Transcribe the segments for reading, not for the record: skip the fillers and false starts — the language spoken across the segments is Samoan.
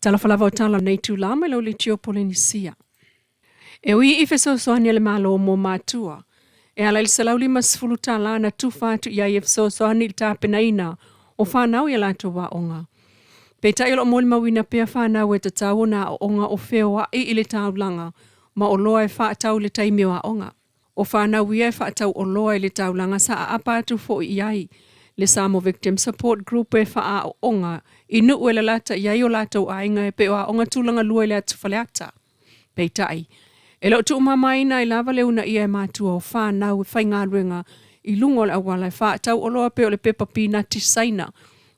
Talofa lava o tala nei tula mai lau litio Polenisia. E ui i fesoasoani a le Malo mo matua, e ala i le $150 na tufa atu i ai e fesoasoani i le tapenaina o fanau i a latou aoga. Peitai o lo o molimauina pea fanau e tatau ona aooga o feoai i le taulaga ma oloa e faatau i le taimi o aoga. O fanau ia e faatau oloa i le taulaga sa aapa atu foi i ai le Samoa Victim Support Group e faaaooga i nuu e lalata i ai o latou aiga e pei o aoga tulaga lua i le atu Faleata. Peitai, e le o tuumamaina ai lava le uunaia e matua o fanau e faigaluega i luga o le auala e faatau oloa pei o le pepa pinati Saina,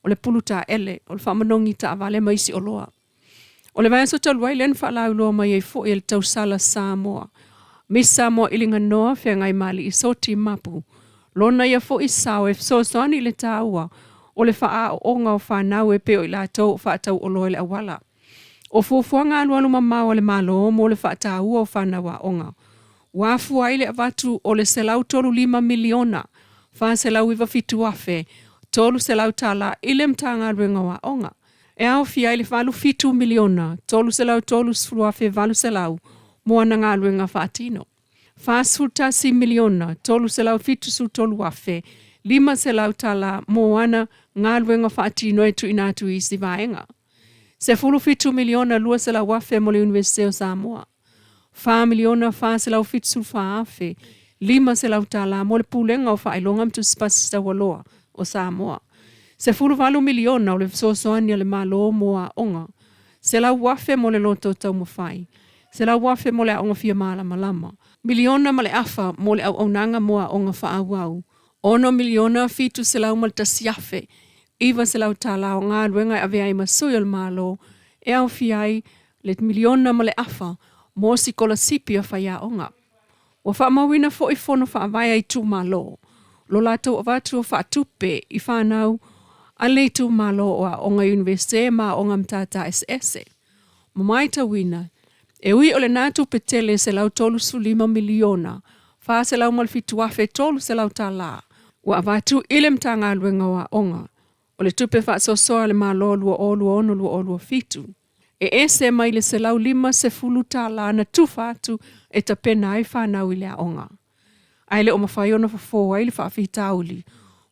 o le pulu taele, o le faamanogi taavale ma isi oloa. O le vaiaso talu ai lea na faalauiloa mai ai foi e le tausala Samoa, Miss Samoa Iliganoa Feagaimali'i Soti Mapu, lona ia foi sao e fesoasoani i le taua o le faaaooga o fanau e pei o i latou o faatau oloa i le auala. O fuafuaga alualu mamao a le Malo mo le faataua o fanau aoga, ua afua ai le avatu o le $135 miliona $497,300 tala i le Matagaluega o Aoga, e aofia ai le $87 miliona $330,800 mo ana galuega faatino, $41 miliona $373,500 tala mo ana galuega faatino e tuuina atu i isi vaega. $17 miliona $200,000 mo le Iunivesite o Samoa, $4 miliona $474,500 tala mo le Pulega o Faailoga ma Tusi Pasi Taualoa o Samoa, $18 miliona o le fesoasoani a le Malo mo aoga, $100,000 mo le loto taumafai, $100,000 mo le aoga fia malamalama, miliona ma le afa mo le auaunaga mo aoga faaauau, $6 miliona $701,900 tala o galuega e avea ai ma sui o le Malo e aofia ai le miliona ma le afa mo sikolasipi a faiaoga. Ua faamauina foi fono faavae a itumalo, lo latou avatu o faatupe i fanau a le itumalo o aoga Iunivesite ma aoga matata eseese. Ma matauina, e ui o lena tupe tele $135 miliona $407,300 tala ua avatu i le Matagaluega o Aoga, o le tupe faasoasoa a le Malo 2026/2027, e ese mai le $150 tala na tufa atu e tapena ai fanau i le aoga. Ae le o mafai ona fofo ai le faafitauli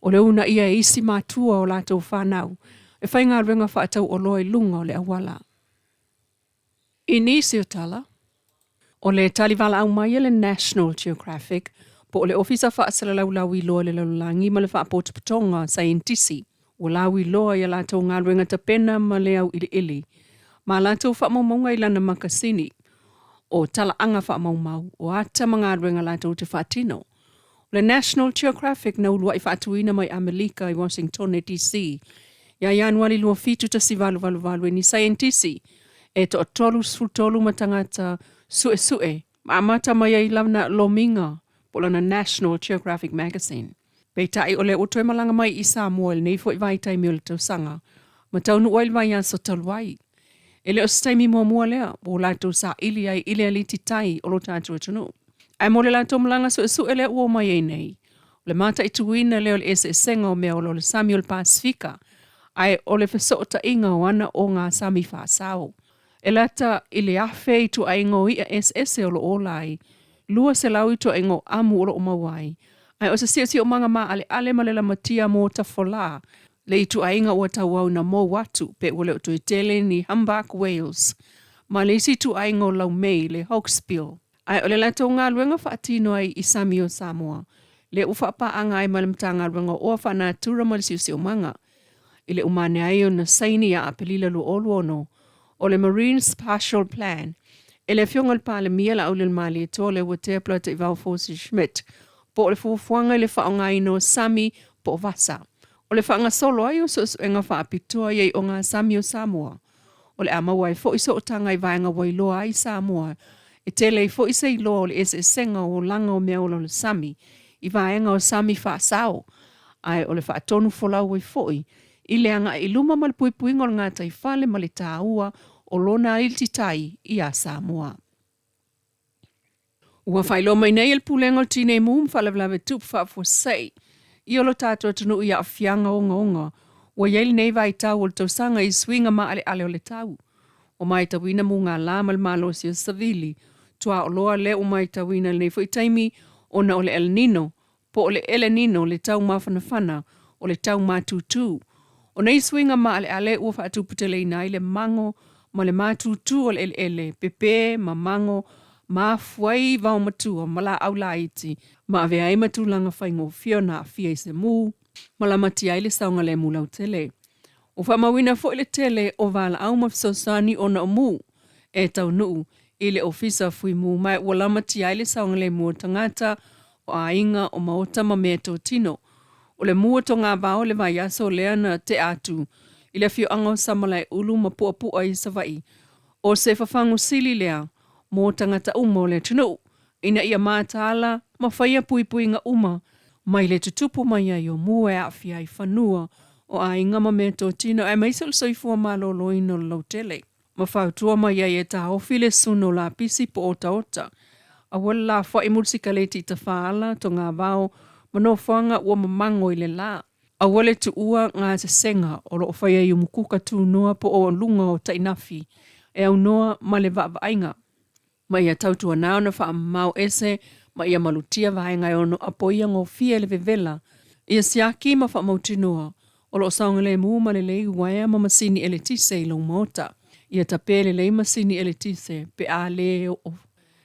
o le uunaia e isi matua o latou fanau e faigaluega faatau oloa i luga o le auala. I nisi o tala, o le tali valaau mai a le National Geographic po o le Ofisa Faasalalau Lauiloa i le Lalolagi ma le Faapotopotoga Saienitisi ua lauiloa i a latou galuega tapena ma le auiliili ma a latou faamaumauga i lana makasini o talaaga faamaumau o ata ma galuega latou te faatino. O le National Geographic na uluai faatuina mai Amelika i Washingtone DC ia Ianuari 27 1888 e ni saienitisi e toa-33 ma tagata suesue ma amata mai ai lana lomiga po o lana National Geographic Magazine. Peitai o lea ua toe malaga mai i Samoa i lenei foi vaitaimi o le tausaga ma taunuu ai le vaiaso talu ai. E le o se taimi muamua lea ua latou saili ai i le aliti tai o lo tatou atunuu. Ae mo le latou malaga suesue lea ua omai ai nei, o le mataituina lea o le eseesega o meaola o le sami o le Pasefika, ae o le fesootaiga o ana ogasami faasao. E lata i le 1,000 ituaiga o i'a eseese o lo o ola ai, 200 ituaiga o amu o lo o maua ai, ae o se siosiomaga maaleale ma le lamatia mo tafolā, le ituaiga ua tauau ina mou atu pe ua le o toe tele ni humpback whales ma le isi ituaiga o laumei, le hawksbill. Ae o le latou galuega faatino ai i sami o Samoa, lea ua faapaaga ai ma le Matagaluega o Oa Faanatura ma le Siosiomaga, i le uma ane ai ona saini ia Aperila 2026 o le Marine Spatial Plan e le Afioga i le Palemia Laaulialemalietoa Leuatea Polataivao Fosi Schmidt, po o le fuafuaga i le faaaogaina o sami po o vasa. O le faagasolo ai o suesuega faapitoa i ai ogasami o Samoa, o le a maua ai foi sootaga i vaega ua iloa ai Samoa e tele ai foi se iloa o le eseesega o olaga o meaola o le sami i vaega o sami faasao, ae o le faatonu folau ai foi i le agai i luma ma le puipuiga o le gataifale ma le taua o lona aliti tai iā Samoa. Ua faailoa mai nei e le Pulega o le Tinei Mu ma Faalavelave Tupu Faafuasei i o lo tatou atunuu i aafiaga ogaoga ua i ai lenei vaitau o le tausaga i suiga maaleale o le tau. Ua matauina mugala ma le malosi o le savili tuaoloa lea ua matauina i lenei foi taimi ona o le El Nino po o le Elenino le tau mafanafana o le tau matutu. O nei suiga maaleale ua faatuputeleina ai le mago ma le matutu o le eleele, pepe ma mago ma afua ai vaomatua ma laau laiti ma avea ai ma tulaga faigofie ona aafia i se mu ma lamatia ai le saogalemu lautele. Ua faamauina foi le tele o valaau ma fesoasoani ona o mu e taunuu i le Ofisa Fuimu ma ua lamatia ai le saogalemu o tagata, o aiga, o maota ma meatotino. O le mu o togavao le vaiaso lea na tea atu i le afioaga o Samalaeulu ma Puapua i Savaii. O se fafagu sili lea mo tagata uma o le atunuu ina ia mataala ma faia puipuiga uma mai le tutupu mai ai o mu e aafia ai fanua o aiga ma meatotino aemaise o le soifua maloloina o le lautele. Ma fautua mai ai e taofi le suna o lapisi po o otaota. Aua le lafoai mulisikaleti i tafaala, togavao ma nofoaga ua mamago i le la. Aua le tuua gasesega o lo o faia i umukuka tunoa po o luga o tainafi e aunoa ma le vaavaaiga. Ma ia tautuana ona faamamao ese ma ia malutia vaega e ono apoia gofie le vevela. Ia siaki ma faamautinoa o lo o saogalemu ma lelei uaea ma masini eletise i lou maota. Ia tape lelei masini eletise pe a le o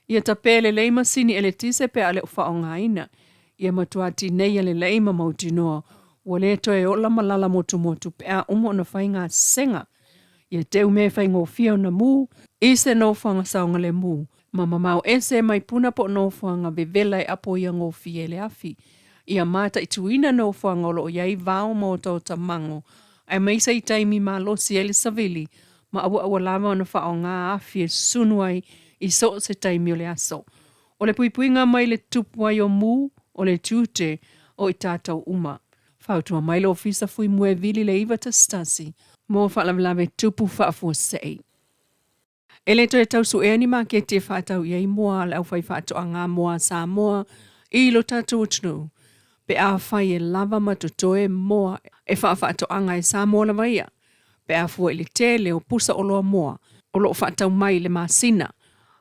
Ia tape lelei masini eletise pe a le o faaaogaina. Ia matua tineia lelei ma mautinoa ua le toe ola ma lala motumotu pe a uma ona fai gasesega. Ia teu mea e faigofie ona mu i se nofoaga saogalemu ma mamao ese mai puna po o nofoaga vevela e apoia gofie le afi. Ia mataituina nofoaga o lo o i ai vao ma otaota mago, aemaise i taimi malosi ai le savili ma auaua lava ona faaaoga afi e susunu ai i so o se taimi o le aso. O le puipuiga mai le tupu ai o mu o le tiute o i tatou uma. Fautua mai le Ofisa Fuimu e vili le 911 mo faalavelave tupu faafuasei. E le toe tau suea ni maketi e faatau i ai moa a le aufaifaatoaga moa a Samoa i lo tatou atunuu pe afai e lava ma totoe moa e faafaatoaga e Samoa lava ia, pe a fua i le tele o pusa oloa moa o lo o faatau mai i le masina.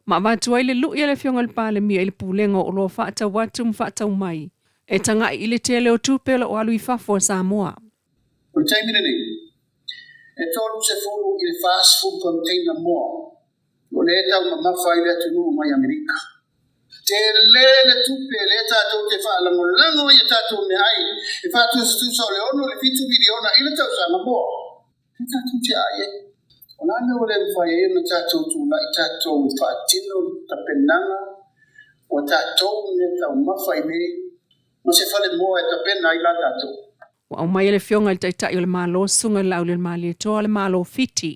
Ma avatu ai le lui a le Afioga i le Palemia i le Pulega o Oloa Faatau Atu ma Faatau Mai e taga'i i le tele o tupe o lo o alu i fafo a Samoa. O le taimi lenei, e 30 i le 40 container moa o lea e taumamafa ai le atunuu mai Amerika. Tele le tupe lea tatou te faalagolago ai i a tatou meaai e faatusatusa o le 6 i le 7 miliona i le tausaga moa. Lea tatou te aai ai. O le a mea ua le mafai ai ona tatou tulai tatou e faatino le tapenaga o a tatou meataumafa i nei ma se falemoa e tapena ai la tatou. Ua aumai e le Afioga i le Taitai o le Malo, Susuga i le Laaulialemalietoa le Malo o Fiti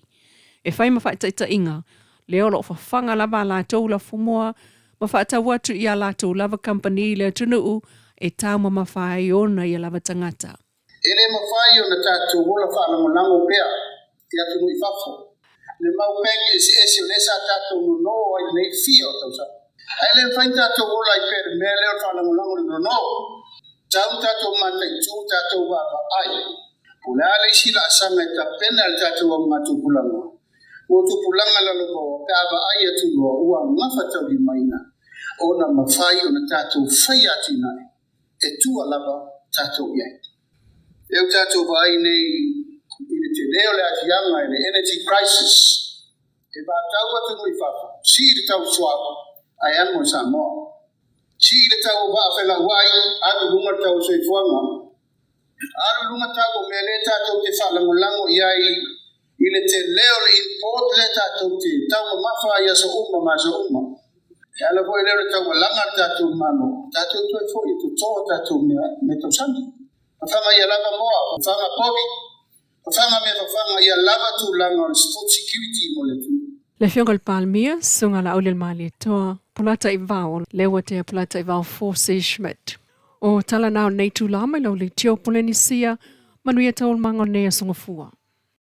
e fai ma faataitaiga, lea o lo o fafaga lava a latou lafumoa ma faatau atu i a latou lava kamupani i le atunuu e taumamafa ai ona ia lava tagata. E le mafai ona tatou ola faalagolago pea i atunuu i fafo, le mau bank eseese o lea sa tatou nono ai lenei fia o tausaga. Ae le mafai ona tatou ola ai pea i le mea lea o le faalagolago i le nono. Tau ona tatou mataitu, tatou vaavaai po o le a le isi laasaga e tapena e le tatou augatupulaga mo tupulaga lalovaoa pe a vaai atu loa ua gafataulimaina ona mafai ona tatou faia atinae e tua lava tatou i ai. Lea ua tatou vaai nei i le tele o le aafiaga i le energy crisis e vatau atunuu i fafo, sii le tau suauu ae amo i Samoa. Sii le tau o vaa felauai, alu i luga le tau o soifuaga. Alu i luga tau o mea lea tatou te faalagolago i ai i le tele o le import lea tatou te taumamafa ai i aso uma ma aso uma. E ala foi lea o le taualaga a le tatou Malo, tatou toe foi e toto a tatou mea meatausami. Fafaga ia lava moa, fafaga povi, fafaga mea fafaga ia lava tulaga o le food security mo le atunuu. Le Afioga i le Palemia, Susuga Laaulialemalietoa, Polataivao, Leuatea Polataivao Fosi Schmidt. O tala na o lenei itula mai lau leitio Polenisia, manuia taualumaga o lenei aso Gafua.